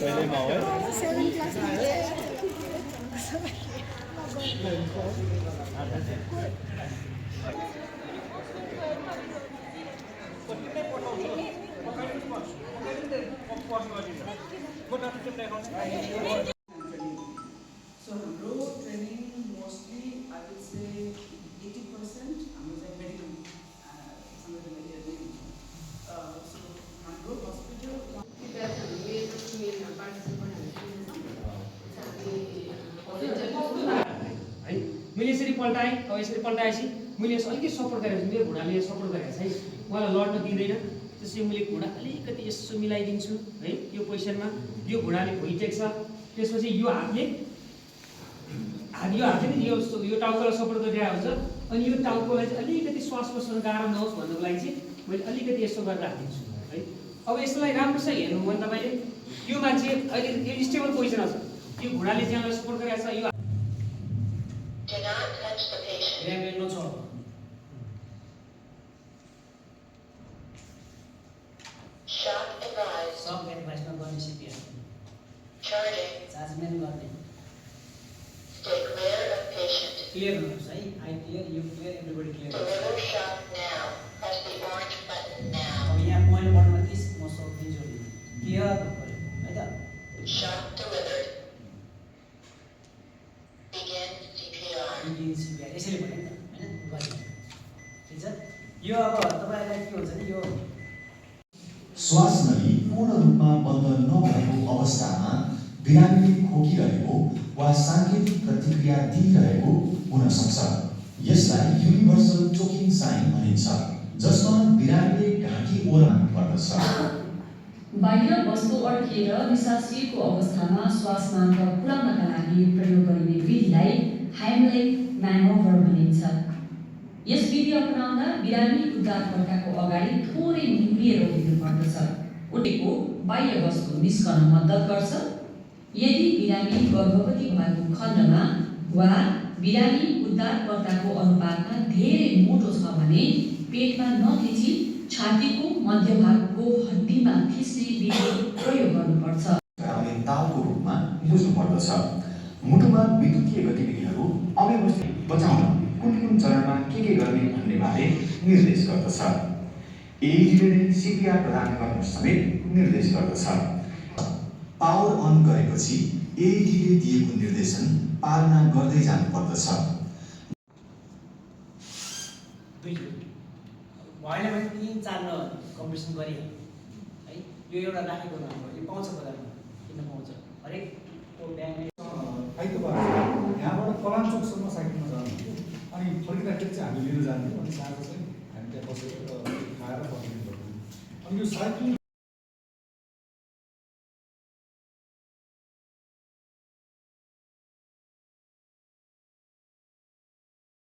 कहिलेमा हो है 7 क्लासमा So हाम्रो training mostly I would say 80% हाम्रो चाहिँ medical सँगै medical so हाम्रो hospital मैले यसरी पल्टाएँ अब यसरी पल्टाएपछि मैले यसो अलिकति सपोर्ट गरेको छु मेरो घुँडाले सपोर्ट गरेको छ है उहाँलाई लड्न दिँदैन त्यसपछि मैले घुँडा अलिकति यसो मिलाइदिन्छु है यो पोजिसनमा यो घुँडाले भुइँ टेक्छ त्यसपछि यो हातले नि यो टाउकोलाई सपोर्ट गरिरहेको हुन्छ अनि यो टाउकोलाई चाहिँ अलिकति श्वास प्रश्वास गाह्रो नहोस् भन्नको लागि चाहिँ मैले अलिकति यसो गरेर राखिदिन्छु है अब यसलाई राम्रोसँग हेर्नु भने तपाईँले यो मान्छे अहिले यो स्टेबल पोजिसनमा छ यो घुँडाले ज्यानलाई सपोर्ट गरिरहेको छ यो ल्याङ्ग्वेज छ सब एडभाइसमा गर्ने सिपिआर चार्जमेन्ट गर्ने क्लियर हुनुहोस् है I clear you clear everybody clear अब यहाँ पोइन्ट बटनमा 30 म सक्दिन्छु क्लियर पऱ्यो है त बिगिन सिपिआर यसरी भन्यो नि त हैन गर्ने ठिक छ यो अब तपाईहरुलाई के हुन्छ नि यो श्वास नली पूर्ण रूपमा बन्द नभएको अवस्थामा बिरामीले खोकिरहेको वा साङ्केतिक प्रतिक्रिया दिइरहेको हुन सक्छ। यसलाई युनिभर्सल चोकिङ साइन भनिन्छ, जसमा बिरामीले घाँटी ओर्लन पर्दछ। बाह्य वस्तु अड्किएर निश्वासिएको अवस्थामा श्वास मार्ग पुर्याउनका लागि प्रयोग गरिने विधिलाई हाइमलेक म्यानोभर भनिन्छ। यस विधि अपनाउँदा बिरामी उद्धारकर्ताको अगाडि थोरै निम्रिएर उभिनुपर्दछ। उठेको बाह्य वस्तु निस्कन मद्दत गर्छ। यदि बिरामी गर्भवती भएको खण्डमा वा बिरामी उद्धारकर्ताको अनुपातमा धेरै मोटो छ भने पेटमा नथिची छातीको मध्यभागको हड्डीमा थिच्ने विधि प्रयोग गर्नुपर्छ। तालको रूपमा बुझ्नुपर्दछ। मुटुमा विद्युतीय गतिविधिहरू अव्यवस्थित बचाउन कुन चरणमा के गर्ने भन्ने बारे निर्देश गर्दछ। एइडीले सिपिआर प्रदान गर्न समेत निर्देश गर्दछ। पावर अन गरेपछि एइडीले दिएको निर्देशन पालना गर्दै जानुपर्दछ। भएन भने 3-4 कम्पिटिसन गरे है यो एउटा राखेको नम्बर यो पाउँछ बजारमा किन पाउँछ हरेकको ब्याङ्कले आइतबार यहाँबाट कलाञ्चोकसम्म साइकलमा जानु अनि फर्किँदाखेरि चाहिँ हामी लिन जान्थ्यौँ अनि साँझ चाहिँ हामी त्यहाँ बसेर खाएर फर्किनु पर्थ्यो। अनि यो साइकल